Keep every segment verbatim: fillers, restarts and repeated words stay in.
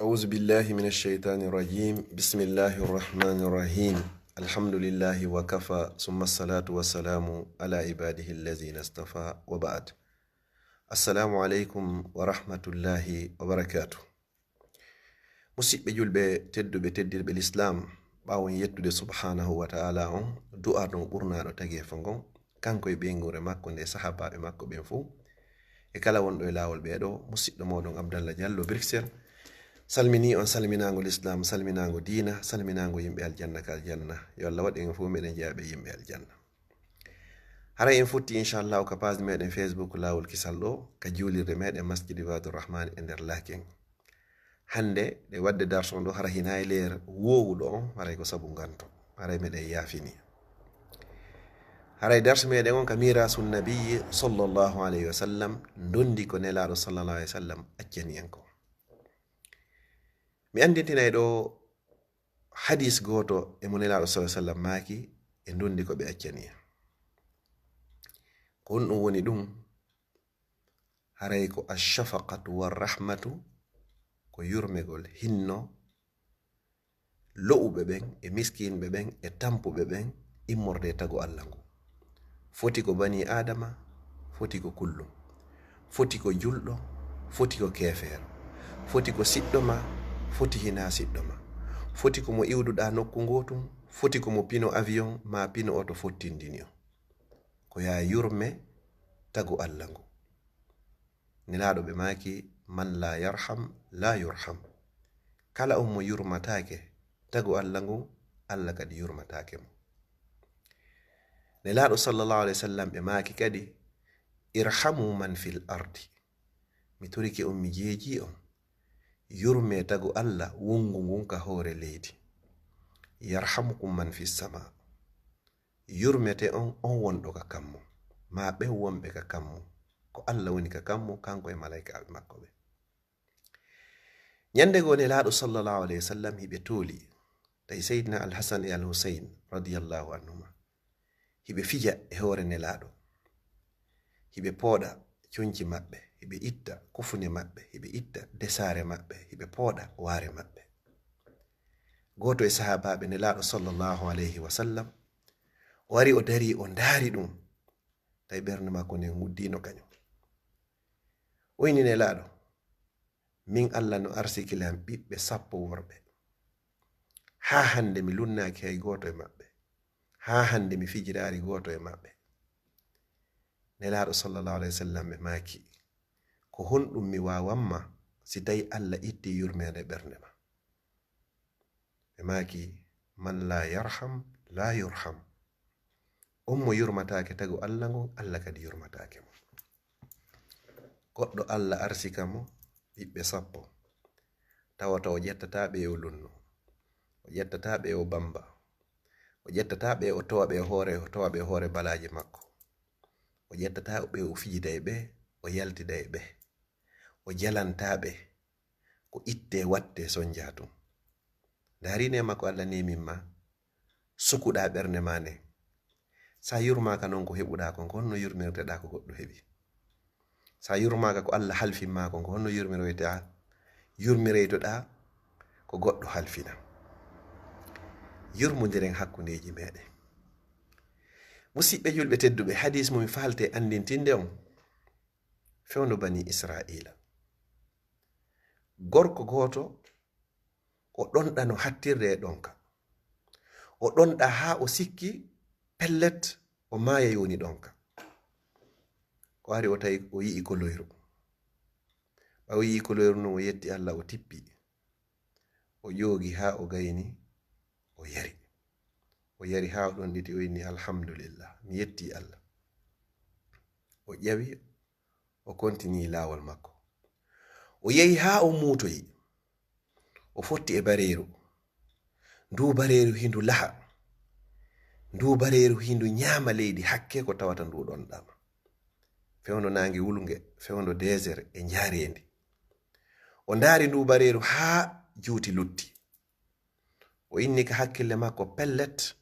أعوذ بالله من الشيطان الرجيم. بسم الله الرحمن الرحيم. الحمد لله وكفى، ثم الصلاة والسلام على عباده الذين اصطفى، وبعد. السلام عليكم ورحمة الله وبركاته. Musidɓe julɓe tedduɓe, teddirɓe Lislaam, ɓaawo en yettude Subhaanahu wa Ta'aalaa on, du'aaɗo on ɓurnaaɗo tageefo ngon, kanko e ɓeynguure makko nden, sahaabaaɓe makko ɓen fow, e kala wonɗo e laawol ɓee ɗoo, musiɗɗo mooɗon Abdallah Diallo Bruxelles, salminii on salminaango Lislaam, salminaango diina, salminaango yimɓe aljanna ka aljanna. Yo Allah waɗu en fow meɗen jeyaa ɓe yimɓe aljanna. Haray en fotti, inchallahu, ka page meɗen Facebook Laawol Kisal ɗoo, ka juulirde meɗen Masjid Ibadur Rahman e nder Laken. Hannde, ɗe waɗde darsu on ɗoo, hara hinaa e leer woowuɗo on, haray ko sabu nganto. Haray meɗen yaafini. Haray darsu meɗen on ka Miiraasu Nabiyyi sallallahu alayhi wa sallam, ndondi ko Nelaaɗo sallallahu alayhi wa sallam accani en ko. Mi anndintinay ɗoo hadiis gooto e mo Nelaaɗo sallallahu alayhi wa sallam maaki e ndondi ko ɓe accani en. Ko honɗum woni ɗum? Haray ko ash-shafaqatu war-rahmatu, ko yurmegol, hinno, lo'uɓe ɓen e miskinɓe ɓen e tampuɓe ɓen immorde e tagu Alla ngu. Foti ko banii Aadama, foti ko kullum. Foti ko julɗo, foti ko keefeero. Foti ko siɗɗo ma, foti hinaa siɗɗo ma. Foti ko mo iwduɗaa nokku ngootum, foti ko mo pino avion maa pino oto fottindini on. Ko yaa yurme tagu Alla ngu. Nelaaɗo ɓe maaki, "Man laa yarham, laa yurham." Kala on mo yurmataake tagu Alla ngun, Alla kadi yurmataake mo. Nelaaɗo sallallahu alayhi wa sallam ɓe maaki kadi, "Irhamu man fil ardi." Mi torike on, mi jeejii on. Yurme tagu Alla wonngu ngun ka hoore leydi. "Yarhamukum man fis sama." Yurmete on, on wonɗo ka kammu, maa ɓen wonɓe ka kammu. Ko Alla woni ka kammu, kanko e malaykaaɓe makko ɓen. Ñande goo Nelaaɗo sallallahu alayhi wa sallam hiɓe tooli, tawi Seydina Al Hasan e Al Husayn radiyallahu anhuma, hiɓe fija e hoore Nelaaɗo. Hiɓe pooɗa conci maɓɓe, hiɓe itta kufune maɓɓe, hiɓe itta desaare maɓɓe, hiɓe pooɗa waare maɓɓe. Gooto e sahaabaaɓe Nelaaɗo sallallahu alayhi wa sallam, o ari, o dari, o ndaari ɗum. Tawi ɓernde makko nden nguddiino kañum. O inni Nelaaɗo, "Min Alla no arsiki lan ɓiɓɓe sappo worɓe. Haa hannde mi lunnaaki hay gooto e maɓɓe. Haa hannde mi fijiraari gooto e maɓɓe." Nelaaɗo sallallahu alayhi wa sallam ɓe maaki, "Ko honɗum mi waawan ma si tawi Alla itti yurmeende ɓernde ma?" Ɓe maaki, "Man laa yarham, laa yurham." On mo yurmataake tagu Alla ngon, Alla kadi yurmataake mo. Goɗɗo Alla arsika mo ɓiɓɓe sappo, tawata o ƴettataa ɓe o lunno, o ƴettataa ɓe o bamba, o ƴettataa ɓe o towa ɓe hoore, o towa ɓe hoore balaaje makko, o ƴettataa ɓe o fijida e ɓe, o yaltida e ɓe, o jalantaa ɓe ko ittee wattee sonjaa tun. Ndaari neema ko Alla neemin ma, sukuɗaa ɓernde maa nden. Sa yurmaaka non ko heɓuɗaa kon, ko honno yurmirteɗaa ko goɗɗo heɓi? Sa yurmaaka ko Alla halfin maa kon, ko honno yurmiroyta-, yurmireytoɗaa ko goɗɗo halfina? Yurmondiren hakkundeeji meɗen. Musiɓɓe julɓe tedduɓe, hadiis mo mi faaltee anndintinde on, fewndo Banii Israa'iila. Gorko gooto, o ɗonɗano hattirde e ɗonka. O ɗonɗa haa o sikki pellet o maayay woni ɗonka. O ari o tawi o yi'i koloyru. Ɓay o yi'i koloyru ndun, o yetti Alla, o tippi. O ƴoogi haa o gayni, o yari. O yari haa o ɗonɗiti, o inni, "Alhamdulillah, mi yetti Alla." O ƴawi, o kontinii laawol makko. O yehi haa o muutoyi. O fotti e bareeru. Ndu bareeru hindu laha. Ndu bareeru hindu ñaama leydi hakke ko tawata ndu ɗonɗama. Fewndo naange wulnge, fewndo désert e njaareendi. O ndaari ndu bareeru haa juuti lutti. O inni ka hakkille makko pellet,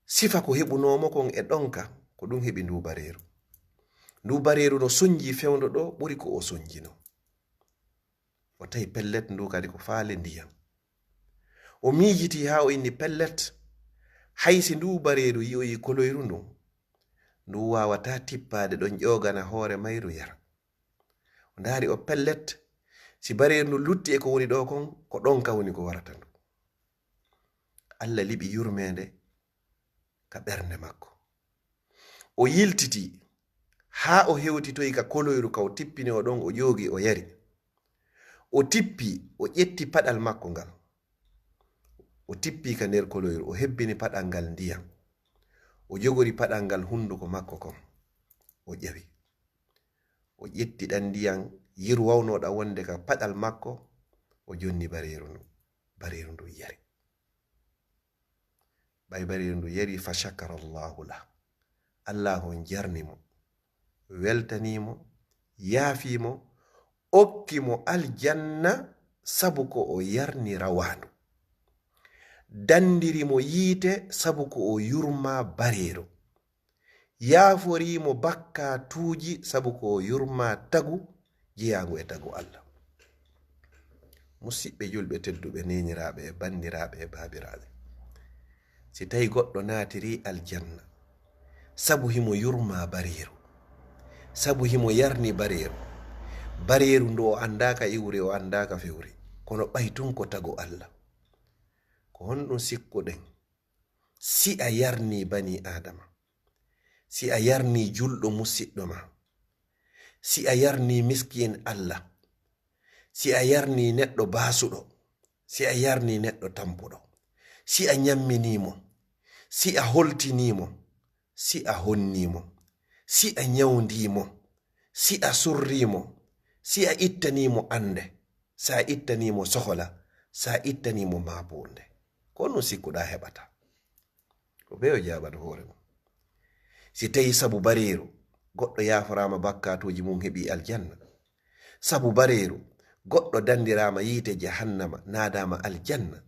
sifa ko heɓunoomo kon e ɗonka, ko ɗum heɓi ndu bareeru. Ndu bareeru no sonji fewndo ɗo ɓuri ko o sonjino. O tawi pellet ndu kadi ko faale ndiyam. O miijitii haa o inni pellet, hay si nduu bareeru yi'oyii koloyru ndun, ndu waawataa tippaade ɗon, ƴoogana hoore mayru yara. O ndaari o pellet, si bareeru ndun lutti e ko woni ɗoo kon, ko ɗon ka woni ko warata ndu. Alla liɓi yurmeende ka ɓernde makko. O yiltitii haa o hewtitoyi ka koloyru ka o tippini o ɗon, o ƴoogi, o yari. O tippi, o ƴetti paɗal makko ngal. O tippi ka nder koloyru, o hebbini paɗal ngal ndiyam. O jogori paɗal ngal hunnduko makko kon. O ƴawi. O ƴetti ɗan ndiyam yiru wawnooɗan wonde ka paɗal makko, o jonni bareeru ndu. Bareeru ndu yari. Ɓay bareeru ndu yari, fa shakara Allahu lah. Allahu on jarni mo, weltanii mo, yaafii mo, okki mo aljanna sabu ko o yarni rawaandu. Dandiri mo yiite sabu ko o yurmaa bareeru. Yaaforii mo bakkaatuuji sabu ko o yurmaa tagu jeyaangu e tagu Alla. Musiɓɓe julɓe tedduɓe, neeniraaɓe e banndiraaɓe e baabiraaɓe, si tawi goɗɗo naatirii aljanna sabu himo yurmaa bareeru, sabu himo yarni bareeru, bareeru ndu o anndaa ka iwri, o anndaa ka fewri, kono ɓay tun ko tagu Alla, ko honɗun sikkuɗen? Si a yarnii banii Aadama, si a yarnii julɗo musiɗɗo maa, si a yarnii miskiin Alla, si a yarnii neɗɗo baasuɗo, si a yarnii neɗɗo tampuɗo, si a ñamminii mo, si a holtinii mo, si a honnii mo, si a ñawndii mo, si a surrii mo, si a ittanii mo annde, si a ittanii mo sohola, si a ittanii mo maabuunde, ko honɗun sikkuɗaa heɓata? Ko ɓe o jaabata hoore mum. Si tawi sabu bareeru goɗɗo yaaforaama bakkaatuuji mum, heɓi aljanna, sabu bareeru goɗɗo dandiraama yiite jahannama, naadaama aljanna,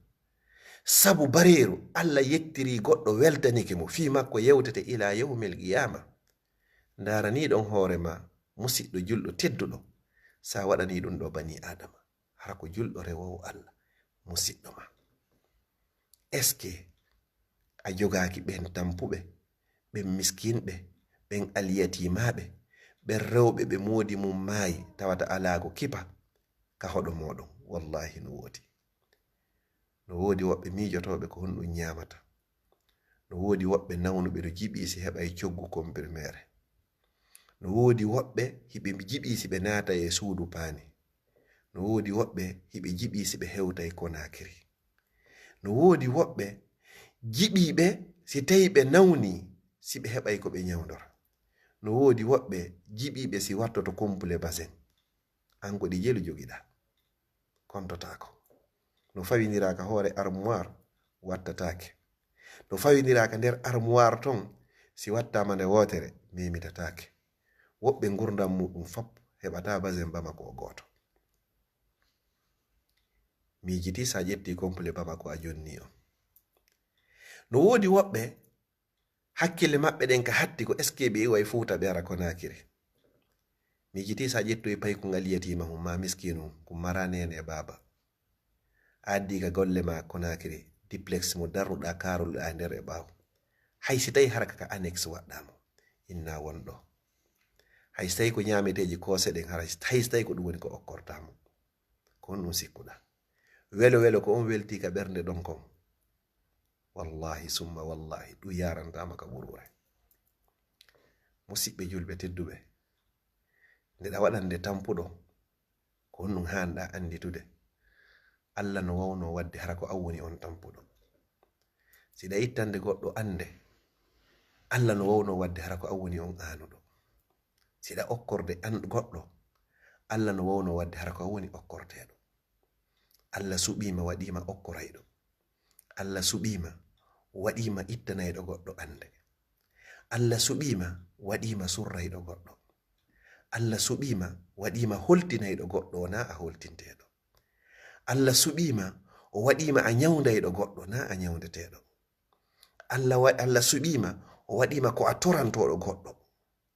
sabu bareeru Alla yettirii goɗɗo, weltanike mo, fii makko yewtete ilaa yawmil qiyaama. Ndaaranii ɗon hoore maa, musiɗɗo julɗo tedduɗo, si a waɗanii ɗun ɗoo banii Aadama, hara ko julɗo rewoowo Alla, musiɗɗo maa. Est-ce que a jogaaki ɓen tampuɓe, ɓen miskinɓe, ɓen alyatiimaaɓe, ɓen rewɓe ɓe moodi mum maayi, tawata alaa ko kipa ka hoɗo mooɗon? Wallaahi no woodi. No woodi woɓɓe miijotooɓe ko honɗun ñaamata. No woodi woɓɓe nawnuɓe no jiɓii si heɓay coggu komprimeere. No woodi woɓɓe hiɓe jiɓii si ɓe naatay e suudu paani. No woodi woɓɓe hiɓe jiɓii si ɓe hewtay Konaakiri. No woodi woɓɓe jiɓiiɓe si tawi ɓe nawnii si ɓe heɓay ko ɓe ñawndora. No woodi woɓɓe jiɓiiɓe si wattoto complet basin. An ko ɗi jelu jogiɗaa, kontotaako. No fawindiraa ka hoore armoire, wattataake. No fawindiraa ka nder armoire ton, si wattaama nde wootere, memitataake. Woɓɓe ngurndan muɗum fop heɓataa basin Bamako o gooto. Miijitii si a ƴettii complet Bamako a jonnii on. No woodi woɓɓe hakkille maɓɓe ɗen ka hatti ko est-ce que ɓe iway Fuuta ɓe ara Konaakiri. Miijitii si a ƴettoyi paykungal yatiima hum maa miskiinu hum, ko maraa neene e baaba. A addii ka golle maa Konaakiri, duplex mo darnuɗaa, kaaruɗaa e nder e ɓaawo. Hay si tawi hara ka annexe waɗɗaa mo, innaa won ɗoo. Hay si tawi ko ñaameteeji koose ɗen, hara hay si tawi ko ɗum woni ko okkortaa mo. Ko honɗum sikkuɗaa? Welo welo ko on weltii ka ɓernde ɗon kon. Wallaahi summa wallaahi, ɗum yaarantaama ka ɓuruure. Musiɓɓe julɓe tedduɓe, nde ɗa waɗande tampuɗo, ko honɗum haanɗaa annditude? Alla no wawnoo waɗde hara ko an woni on tampuɗo. Si ɗa ittande goɗɗo annde, Alla no wawnoo waɗde hara ko an woni on aanuɗo. Si ɗa okkorde an goɗɗo, Alla no wawnoo waɗde hara ko an woni okkorteeɗo. Alla suɓiima, waɗiima okkorayɗo. Alla suɓiima, waɗiima ittanayɗo goɗɗo annde. Alla suɓiima, waɗiima surrayɗo goɗɗo. Alla suɓiima, waɗiima holtinayɗo goɗɗo, wonaa a holtinteeɗo. Alla suɓiima, o waɗiima a ñawndayɗo goɗɗo, naa a ñawndeteeɗo. Alla wa-, Alla suɓiima, o waɗiima ko a torantooɗo goɗɗo,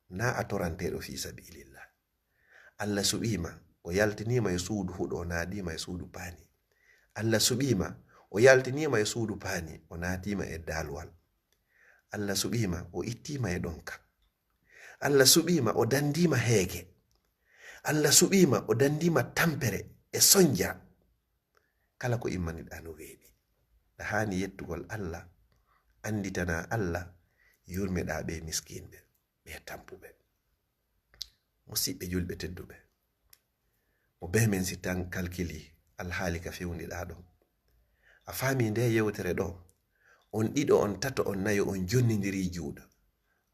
naa a toranteeɗo fii sabilillah. Alla suɓiima, O yaltiniima e suudu huɗo, o naadiima e suudu paani. Allah suɓiima, o yaltiniima e suudu paani, o naatiima e daalwal. Allah suɓiima, o ittiima e ɗonka. Allah suɓiima, o dandiima heege. Allah suɓiima, o dandiima tampere e sonja. Kala ko immaniɗaa no weeɓi. Ɗa haani yettugol Allah, annditana Allah, yurmeɗaa ɓe miskinɓe, ɓe tampuɓe. Musiɓɓe julɓe tedduɓe, mo bee men si tan kalkili alhaali ka fewndiɗaa ɗon. A faami nde yewtere ɗo, on ɗiɗo, on tato, on nayo, on jonnindiri juuɗe.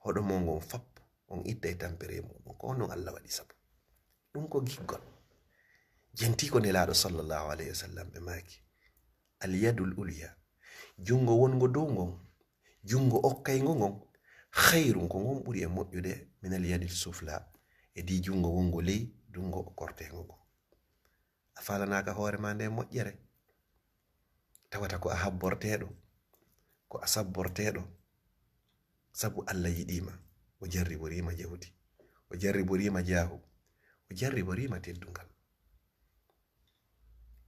Hoɗo mo ngon fop, on itta e tampere muɗum. Ko non Allah waɗi sabu. Ɗum ko giggol. Jenti ko Nelaaɗo sallallahu alayhi wa sallam ɓe maaki. Al yadul ulya. Junngo wongo dow ngon, junngo okkayngo ngon, khayrun ko ngon ɓuri e moƴƴude, minal yadil sufla, e di junngo wongo ley, junngo korteengo ngon. A faalanaaka hoore ma nde moƴƴere. Tawata ko a habborteeɗo, ko a sabborteeɗo. Sabu Allah yiɗiima, o jarriboriima jawdi, o jarriboriima jaahu, o jarriboriima teddungal.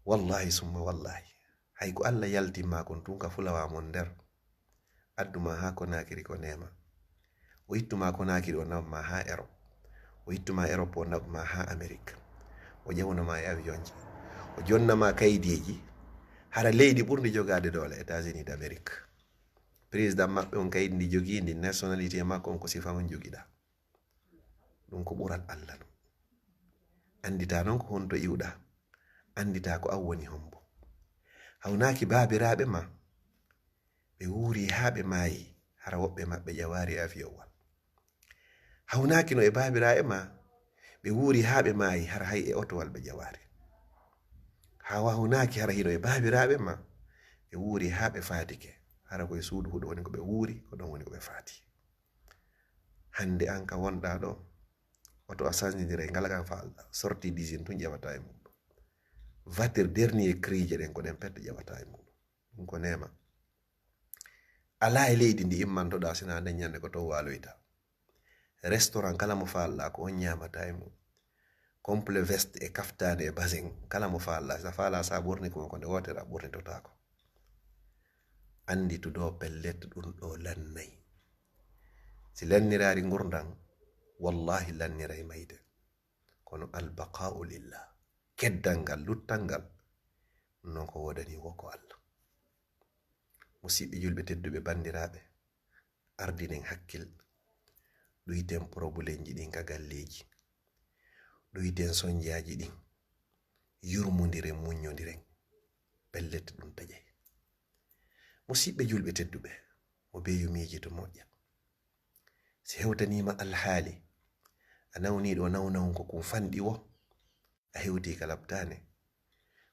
Wallahi summa wallahi, hay ko Allah yaltimma kon tun ka fulawa mon nder, adduma haa Konaakiri ko neema. O ittuma Konaakiri, o naɓma haa Erop. O ittuma Erop, o naɓma haa Amerik. O ƴawnoma e avion ji. O jonnama kaydiiji. Hara leydi ɓurndi jogaade doole, États-Unis d'Amérique. Président maɓɓe on, kaydi ndi jogii ndi, nationalité makko on, ko sifa on jogiɗaa. Ɗum ko ɓural Allah non. Anndita non ko honto iwɗaa. Anndita ko an woni hombo. Hawnaaki baabiraaɓe ma, ɓe wuuri haa ɓe maayi, hara woɓɓe maɓɓe ƴawaari avion wal. Hawnaaki no e baabiraaɓe ma, ɓe wuuri haa ɓe maayi, hara hay e otowal ɓe ƴawaari. Haa hawnaaki hara hino e baabiraaɓe ma, ɓe wuuri haa ɓe faatike, hara ko e suudu huɗo woni ko ɓe wuuri, ko ɗon woni ko ɓe faati. Hannde an ka wonɗaa ɗo, oto a sanjindiray ngal kan fa Allah, sorti disin tun ƴewata e muɗum. Vatir dernier cri je ɗen ko ɗen pette ƴewata e muɗum. Ɗum ko neema. Alaa e leydi ndi immantoɗaa sinaa nden ñannde ko ton waaloyta. Restaurant kala mo faalɗaa ko on ñaamata e mum. Complet veste e kaftaane e basin kala mo faalɗaa. Si a faalaa sa ɓorni ko ko nde wootere a ɓornitotaako. Annditu ɗo pellet ɗum ɗo lannay. Si lanniraari ngurndan, wallahi lanniray mayde. Kono albaqa'u lillah. Keddal ngal, luttal ngal, non ko woodani wo ko Allah. Musiɓɓe julɓe tedduɓe banndiraaɓe, ardinen hakkil, ɗuyten problemji ɗin ka galleeji, ɗuyten sonjaaji ɗin, yurmondiren, muññondiren, pellet ɗum taƴay. Musiɓɓe julɓe tedduɓe, mo bee yo miijito moƴƴa. Si hewtaniima alhaali, a nawniiɗo nawnawun ko kun fanɗi wo, a hewtii ka labtaane.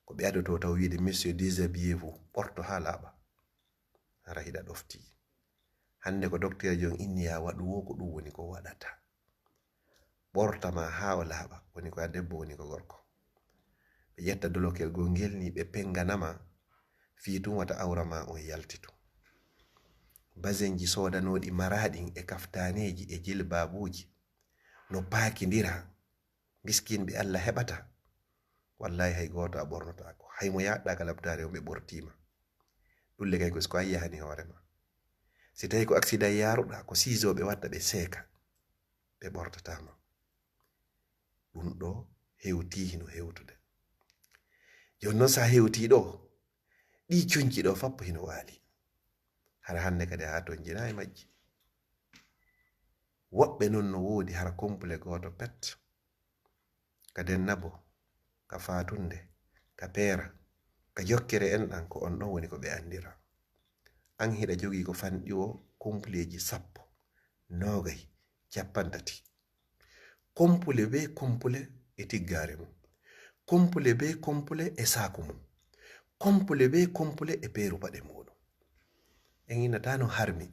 Ko ɓe adoto taw wiide, monsieur, déshabillez-vous, ɓorto haa laaɓa. Hara hiɗa ɗofti. Hannde ko docteur jon inni yaa waɗu wo, ko ɗum woni ko waɗata. Ɓorta ma haa o laaɓa, woni ko a debbo, woni ko gorko. Ɓe ƴetta dolokel goo ngel ni ɓe pengana ma, fii tun wata awra ma on yaltitu. Basenji soodanooɗi maraaɗin e kaftaaneeji e jilbaabuuji no paakindira, miskinɓe Allah heɓata. Wallahi hay gooto a ɓornotaako. Hay mo yaɗɗa ka labtaare on ɓe ɓortiima. Ɗulle kay ko si ko a yahani hoore ma. Si tawi ko accident yaaruɗa, ko ciseau ɓe watta ɓe seeka. Ɓe ɓortataama. Ɗum ɗo hewtii hino hewtude. Jooni noon, so a hewtii ɗo, ɗii coñci ɗo fappo hino waali. Hara hannde kadi a tonjinaa e majji. Woɓɓe noon no woodi hara complet gooto pet. Ka Dennabo, ka Faatunde, ka Peera, ka Jokkere en ɗan, ko on ɗon woni ko ɓe anndira. An hiɗa jogii ko fanɗi o compleeji sappo, noogay, cappanɗe tati. Kompule bee kompule e tiggaare mum. Kompule bee kompule e saaku mum. Kompule bee kompule e peeru paɗe muuɗum. En innataa no harmi.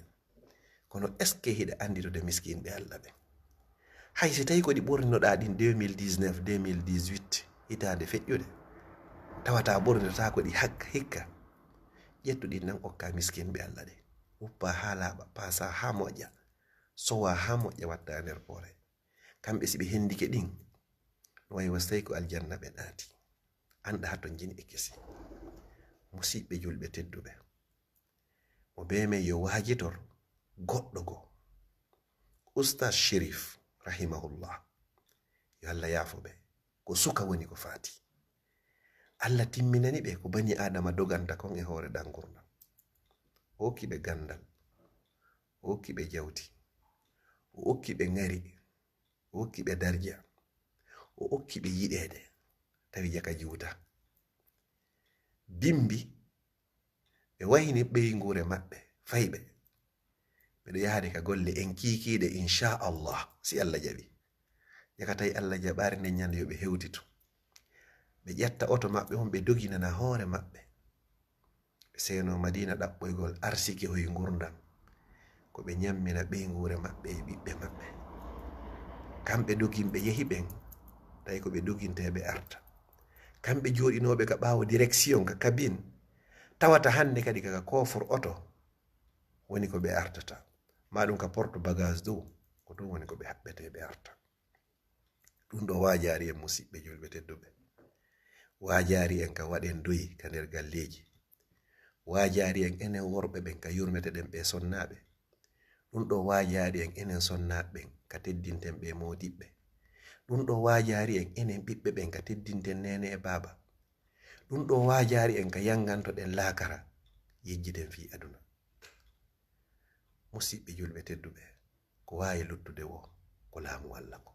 Kono est-ce que hiɗa annditude miskinɓe Allah ɓen? Hay si tawi ko ɗi ɓorninoɗaa ɗin deux mille dix-neuf, deux mille dix-huit, hitaande feƴƴude, tawata ɓorninotaa ko ɗi hak-, hikka. Ƴettu ɗin nan okka miskinɓe Allah ɗin. Wuppa haa laaɓa, paasa haa moƴƴa, sowa haa moƴƴa, watta e nder poore. Kamɓe si ɓe hendike ɗin, No wayi was tawi ko aljanna ɓe naati. Anɗa hato jini e kesi. Musiɓɓe julɓe tedduɓe. Mo bee men yo waajitor goɗɗo go. Ustaz Sherif, rahimahullah. Yo Allah yaafo ɓe. Ko suka woni ko faati. Allah timminani ɓe ko bani Aadama doganta kon e hoore ɗan ngurndan. O okki ɓe ganndal. O okki ɓe jawdi. O okki ɓe ŋari. O okki ɓe darja. O okki ɓe yiɗeede. Tawi jaka juuta. Dimbi. Ɓe wahini ɓeynguure maɓɓe. Fayɓe. Ɓeɗo yahade ka golle en kiikiiɗe, inchallah, si Allah jaɓi. Jaka tawi Allah jaɓaari nden ñande yo ɓe hewtitu. Ɓe ƴetta oto maɓɓe on, ɓe doginana hoore maɓɓe. Ɓe seyno Madina ɗaɓɓoygol arsike hoy ngurndan. Ko ɓe ñammina ɓeynguure maɓɓe e ɓiɓɓe maɓɓe. Kamɓe doginɓe yehi ɓen, tawi ko ɓe doginteeɓe arta. Kamɓe jooɗinooɓe ka ɓaawo direction, ka cabine, tawata hannde kadi ka, ka coffre oto, woni ko ɓe artata. Ma ɗum ka porte bagage dow, ko ɗum woni ko ɓe haɓɓete ɓe arta. Ɗum ɗo waajaari en musiɓɓe julɓe tedduɓe. Waajaari en ka waɗen doyi ka nder galleeji. Waajaari en enen worɓe ɓen ka yurmeteɗen ɓe sonnaaɓe. Ɗum ɗo waajaari en enen sonnaaɓe ɓen ka teddinten ɓe moodiɓɓe. Ɗum ɗo waajaari en enen ɓiɓɓe ɓen ka teddinten neene e baaba. Ɗum ɗo waajaari en ka yangantoɗen laakara, yejjiten fii aduna. Musiɓɓe julɓe tedduɓe, ko waawi luttude wo, ko laamu Allah ngo.